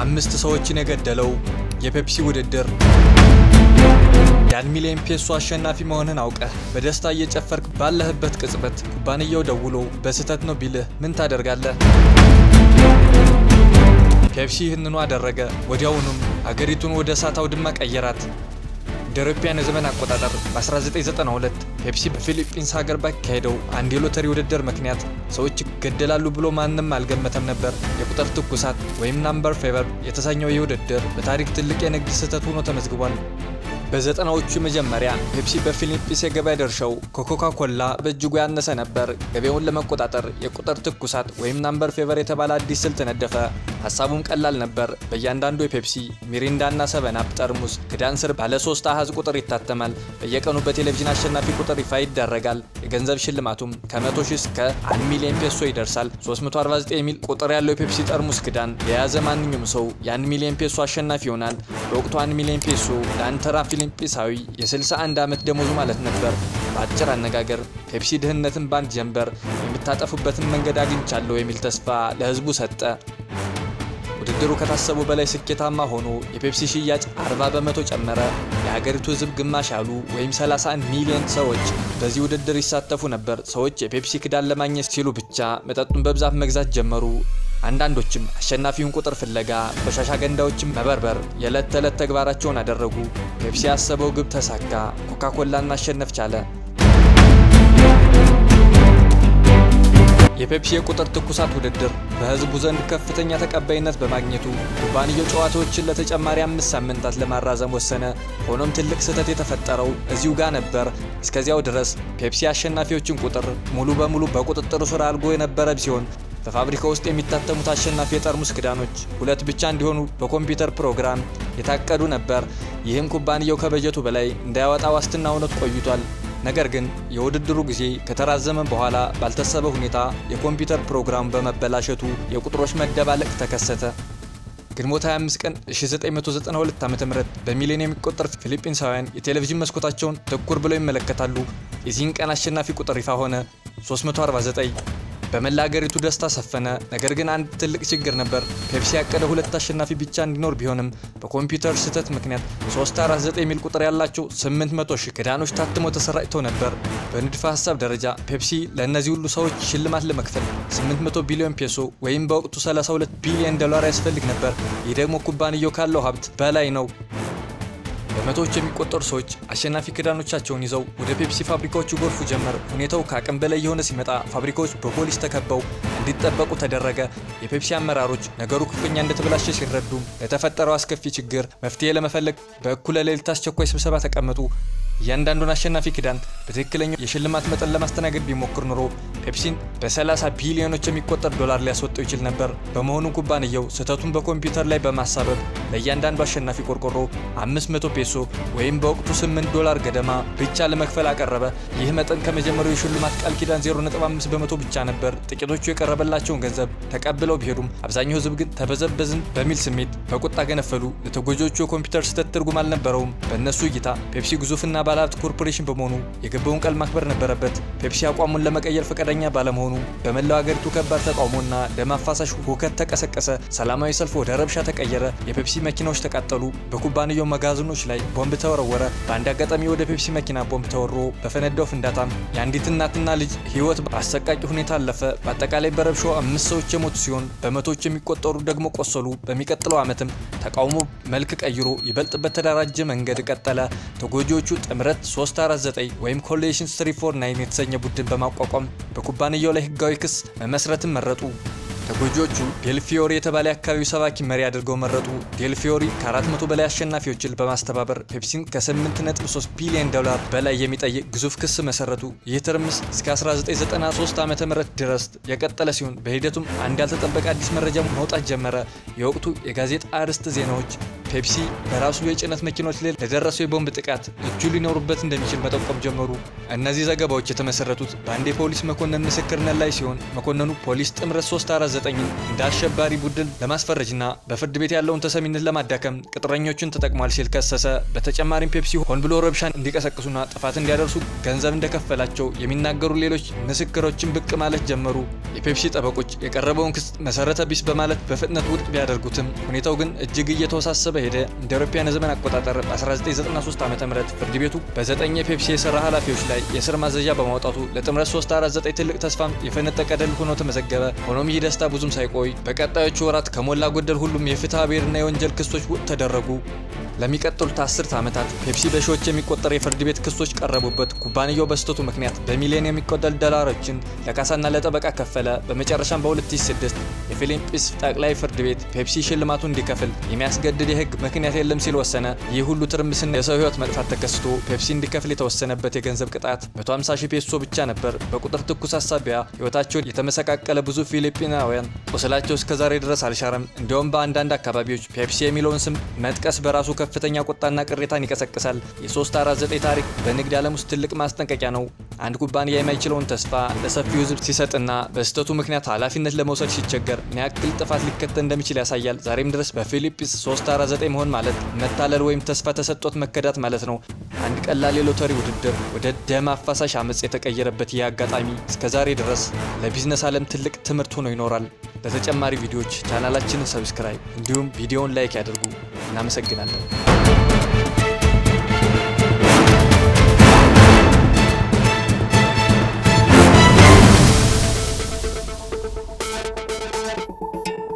አምስት ሰዎችን የገደለው የፔፕሲ ውድድር። የ1 ሚሊዮን ፔሶ አሸናፊ መሆንህን አውቀህ በደስታ እየጨፈርክ ባለህበት ቅጽበት ኩባንያው ደውሎ በስህተት ነው ቢልህ ምን ታደርጋለህ? ፔፕሲ ይህንኑ አደረገ። ወዲያውኑም አገሪቱን ወደ እሳት አውድማ ቀየራት። እንደ አውሮፓውያን የዘመን አቆጣጠር በ1992 ፔፕሲ በፊሊፒንስ ሀገር ባካሄደው አንድ የሎተሪ ውድድር ምክንያት ሰዎች ይገደላሉ ብሎ ማንም አልገመተም ነበር። የቁጥር ትኩሳት ወይም number fever የተሰኘው ይህ ውድድር በታሪክ ትልቅ የንግድ ስህተት ሆኖ ተመዝግቧል። በዘጠናዎቹ መጀመሪያ ፔፕሲ በፊሊፒንስ የገበያ ድርሻው ከኮካ ኮላ በእጅጉ ያነሰ ነበር። ገበያውን ለመቆጣጠር የቁጥር ትኩሳት ወይም number fever የተባለ አዲስ ስልት ነደፈ። ሀሳቡም ቀላል ነበር። በእያንዳንዱ የፔፕሲ፣ ሚሪንዳ እና ሰቨን አፕ ጠርሙስ ክዳን ስር ባለ ሶስት አሃዝ ቁጥር ይታተማል። በየቀኑ በቴሌቪዥን አሸናፊ ቁጥር ይፋ ይደረጋል። የገንዘብ ሽልማቱም ከ100 ሺህ እስከ 1 ሚሊዮን ፔሶ ይደርሳል። 349 የሚል ቁጥር ያለው የፔፕሲ ጠርሙስ ክዳን የያዘ ማንኛውም ሰው የ1 ሚሊዮን ፔሶ አሸናፊ ይሆናል። በወቅቱ 1 ሚሊዮን ፔሶ ለአንድ ተራ ፊሊፒንሳዊ የ61 ዓመት ደሞዙ ማለት ነበር። በአጭር አነጋገር ፔፕሲ ድህነትን በአንድ ጀንበር የምታጠፉበትን መንገድ አግኝቻለሁ የሚል ተስፋ ለህዝቡ ሰጠ። ውድድሩ ከታሰበው በላይ ስኬታማ ሆኖ የፔፕሲ ሽያጭ 40% ጨመረ። የሀገሪቱ ህዝብ ግማሽ ያህሉ ወይም 31 ሚሊዮን ሰዎች በዚህ ውድድር ይሳተፉ ነበር። ሰዎች የፔፕሲ ክዳን ለማግኘት ሲሉ ብቻ መጠጡን በብዛት መግዛት ጀመሩ። አንዳንዶችም አሸናፊውን ቁጥር ፍለጋ ቆሻሻ ገንዳዎችን መበርበር የዕለት ተዕለት ተግባራቸውን አደረጉ። ፔፕሲ ያሰበው ግብ ተሳካ። ኮካኮላን ማሸነፍ ቻለ። የፔፕሲ የቁጥር ትኩሳት ውድድር በህዝቡ ዘንድ ከፍተኛ ተቀባይነት በማግኘቱ ኩባንያው ጨዋታዎችን ለተጨማሪ 5 ሳምንታት ለማራዘም ወሰነ። ሆኖም ትልቅ ስህተት የተፈጠረው እዚሁ ጋር ነበር። እስከዚያው ድረስ ፔፕሲ አሸናፊዎችን ቁጥር ሙሉ በሙሉ በቁጥጥሩ ስር አድርጎ የነበረ ሲሆን፣ በፋብሪካ ውስጥ የሚታተሙት አሸናፊ የጠርሙስ ክዳኖች ሁለት ብቻ እንዲሆኑ በኮምፒውተር ፕሮግራም የታቀዱ ነበር። ይህም ኩባንያው ከበጀቱ በላይ እንዳያወጣ ዋስትና ሆኖት ቆይቷል። ነገር ግን የውድድሩ ጊዜ ከተራዘመ በኋላ ባልታሰበ ሁኔታ የኮምፒውተር ፕሮግራሙ በመበላሸቱ የቁጥሮች መደባለቅ ተከሰተ። ግንቦት 25 ቀን 1992 ዓ.ም በሚሊዮን የሚቆጠር ፊሊፒንሳውያን የቴሌቪዥን መስኮታቸውን ትኩር ብለው ይመለከታሉ። የዚህን ቀን አሸናፊ ቁጥር ይፋ ሆነ፣ 349። በመላ አገሪቱ ደስታ ሰፈነ። ነገር ግን አንድ ትልቅ ችግር ነበር። ፔፕሲ ያቀደው ሁለት አሸናፊ ብቻ እንዲኖር ቢሆንም፣ በኮምፒውተር ስህተት ምክንያት 349 የሚል ቁጥር ያላቸው 800 ሺህ ክዳኖች ታትመው ተሰራጭተው ነበር። በንድፈ ሀሳብ ደረጃ ፔፕሲ ለእነዚህ ሁሉ ሰዎች ሽልማት ለመክፈል 800 ቢሊዮን ፔሶ ወይም በወቅቱ 32 ቢሊዮን ዶላር ያስፈልግ ነበር። ይህ ደግሞ ኩባንያው ካለው ሀብት በላይ ነው። በመቶዎች የሚቆጠሩ ሰዎች አሸናፊ ክዳኖቻቸውን ይዘው ወደ ፔፕሲ ፋብሪካዎች ይጎርፉ ጀመር። ሁኔታው ከአቅም በላይ እየሆነ ሲመጣ ፋብሪካዎች በፖሊስ ተከበው እንዲጠበቁ ተደረገ። የፔፕሲ አመራሮች ነገሩ ክፉኛ እንደተበላሸ ሲረዱ ለተፈጠረው አስከፊ ችግር መፍትሄ ለመፈለግ በእኩለ ሌሊት አስቸኳይ ስብሰባ ተቀመጡ። እያንዳንዱን አሸናፊ ክዳን በትክክለኛው የሽልማት መጠን ለማስተናገድ ቢሞክር ኖሮ ፔፕሲን በ30 ቢሊዮኖች የሚቆጠር ዶላር ሊያስወጣው ይችል ነበር። በመሆኑም ኩባንያው ስህተቱን በኮምፒውተር ላይ በማሳበብ ለእያንዳንዱ አሸናፊ ቆርቆሮ 500 ፔሶ ወይም በወቅቱ 8 ዶላር ገደማ ብቻ ለመክፈል አቀረበ። ይህ መጠን ከመጀመሪያው የሽልማት ቃል ኪዳን 0.5% ብቻ ነበር። ጥቂቶቹ የቀረበላቸውን ገንዘብ ተቀብለው ቢሄዱም፣ አብዛኛው ሕዝብ ግን ተበዘበዝን በሚል ስሜት በቁጣ ገነፈሉ። ለተጎጂዎቹ የኮምፒውተር ስህተት ትርጉም አልነበረውም። በእነሱ እይታ ፔፕሲ ግዙፍና ባለሀብት ኮርፖሬሽን በመሆኑ የገባውን ቃል ማክበር ነበረበት። ፔፕሲ አቋሙን ለመቀየር ፈቃደኛ ባለመሆኑ በመላው ሀገሪቱ ከባድ ተቃውሞና ደም አፋሳሽ ሁከት ተቀሰቀሰ። ሰላማዊ ሰልፍ ወደ ረብሻ ተቀየረ። የፔፕሲ መኪናዎች ተቃጠሉ። በኩባንያው መጋዘኖች ላይ ቦምብ ተወረወረ። በአንድ አጋጣሚ ወደ ፔፕሲ መኪና ቦምብ ተወርውሮ በፈነዳው ፍንዳታም የአንዲት እናትና ልጅ ሕይወት በአሰቃቂ ሁኔታ አለፈ። በአጠቃላይ በረብሻው አምስት ሰዎች የሞቱ ሲሆን፣ በመቶዎች የሚቆጠሩ ደግሞ ቆሰሉ። በሚቀጥለው ዓመትም ተቃውሞ መልክ ቀይሮ ይበልጥ በተደራጀ መንገድ ቀጠለ። ተጎጂዎቹ ጥምረት 349 ወይም Coalition 349 የተሰኘ ቡድን በማቋቋም በኩባንያው ላይ ህጋዊ ክስ መመስረትን መረጡ። ተጎጂዎቹ ዴልፊዮሪ የተባለ የአካባቢው ሰባኪ መሪ አድርገው መረጡ። ዴልፊዮሪ ከ400 በላይ አሸናፊዎችን በማስተባበር ፔፕሲን ከ8.3 ቢሊዮን ዶላር በላይ የሚጠይቅ ግዙፍ ክስ መሰረቱ። ይህ ትርምስ እስከ 1993 ዓ.ም ድረስ የቀጠለ ሲሆን፣ በሂደቱም አንድ ያልተጠበቀ አዲስ መረጃ መውጣት ጀመረ። የወቅቱ የጋዜጣ አርዕስተ ዜናዎች ፔፕሲ በራሱ የጭነት መኪኖች ላይ ለደረሰው የቦምብ ጥቃት እጁ ሊኖሩበት እንደሚችል መጠቆም ጀመሩ። እነዚህ ዘገባዎች የተመሰረቱት በአንድ የፖሊስ መኮንን ምስክርነት ላይ ሲሆን፣ መኮንኑ ፖሊስ ጥምረት 349ን እንደ አሸባሪ ቡድን ለማስፈረጅና በፍርድ ቤት ያለውን ተሰሚነት ለማዳከም ቅጥረኞቹን ተጠቅሟል ሲል ከሰሰ። በተጨማሪም ፔፕሲ ሆን ብሎ ረብሻን እንዲቀሰቅሱና ጥፋት እንዲያደርሱ ገንዘብ እንደከፈላቸው የሚናገሩ ሌሎች ምስክሮችን ብቅ ማለት ጀመሩ። የፔፕሲ ጠበቆች የቀረበውን ክስ መሰረተ ቢስ በማለት በፍጥነት ውድቅ ቢያደርጉትም፣ ሁኔታው ግን እጅግ እየተወሳሰበ ሄደ። እንደ አውሮፓውያን ዘመን አቆጣጠር በ1993 ዓ.ም ፍርድ ቤቱ በዘጠኝ የፔፕሲ የስራ ኃላፊዎች ላይ የእስር ማዘዣ በማውጣቱ ለጥምረት 349 ትልቅ ተስፋም የፈነጠቀ ድል ሆኖ ተመዘገበ። ሆኖም ይህ ደስታ ብዙም ሳይቆይ በቀጣዮቹ ወራት ከሞላ ጎደል ሁሉም የፍትሐ ብሔርና የወንጀል ክሶች ውድቅ ተደረጉ። ለሚቀጥሉት 10 ዓመታት ፔፕሲ በሺዎች የሚቆጠር የፍርድ ቤት ክሶች ቀረቡበት። ኩባንያው በስህተቱ ምክንያት በሚሊዮን የሚቆጠር ዶላሮችን ለካሳና ለጠበቃ ከፈለ። በመጨረሻም በ2006 የፊሊፒንስ ጠቅላይ ፍርድ ቤት ፔፕሲ ሽልማቱን እንዲከፍል የሚያስገድድ የሕግ ምክንያት የለም ሲል ወሰነ። ይህ ሁሉ ትርምስና የሰው ሕይወት መጥፋት ተከስቶ ፔፕሲ እንዲከፍል የተወሰነበት የገንዘብ ቅጣት 150 ሺህ ፔሶ ብቻ ነበር። በቁጥር ትኩሳት ሳቢያ ሕይወታቸውን የተመሰቃቀለ ብዙ ፊሊፒናውያን ቁስላቸው እስከዛሬ ድረስ አልሻረም። እንዲያውም በአንዳንድ አካባቢዎች ፔፕሲ የሚለውን ስም መጥቀስ በራሱ ከፍተኛ ቁጣና ቅሬታን ይቀሰቅሳል። የ349 ታሪክ በንግድ ዓለም ውስጥ ትልቅ ማስጠንቀቂያ ነው። አንድ ኩባንያ የማይችለውን ተስፋ ለሰፊው ሕዝብ ሲሰጥና በስህተቱ ምክንያት ኃላፊነት ለመውሰድ ሲቸገር ምን ያክል ጥፋት ሊከተል እንደሚችል ያሳያል። ዛሬም ድረስ በፊሊፒንስ 349 መሆን ማለት መታለል ወይም ተስፋ ተሰጥቶት መከዳት ማለት ነው። አንድ ቀላል የሎተሪ ውድድር ወደ ደም አፋሳሽ አመፅ የተቀየረበት ይህ አጋጣሚ እስከ ዛሬ ድረስ ለቢዝነስ ዓለም ትልቅ ትምህርት ሆኖ ይኖራል። ለተጨማሪ ቪዲዮዎች ቻናላችንን subscribe እንዲሁም ቪዲዮውን like ያድርጉ። እናመሰግናለን።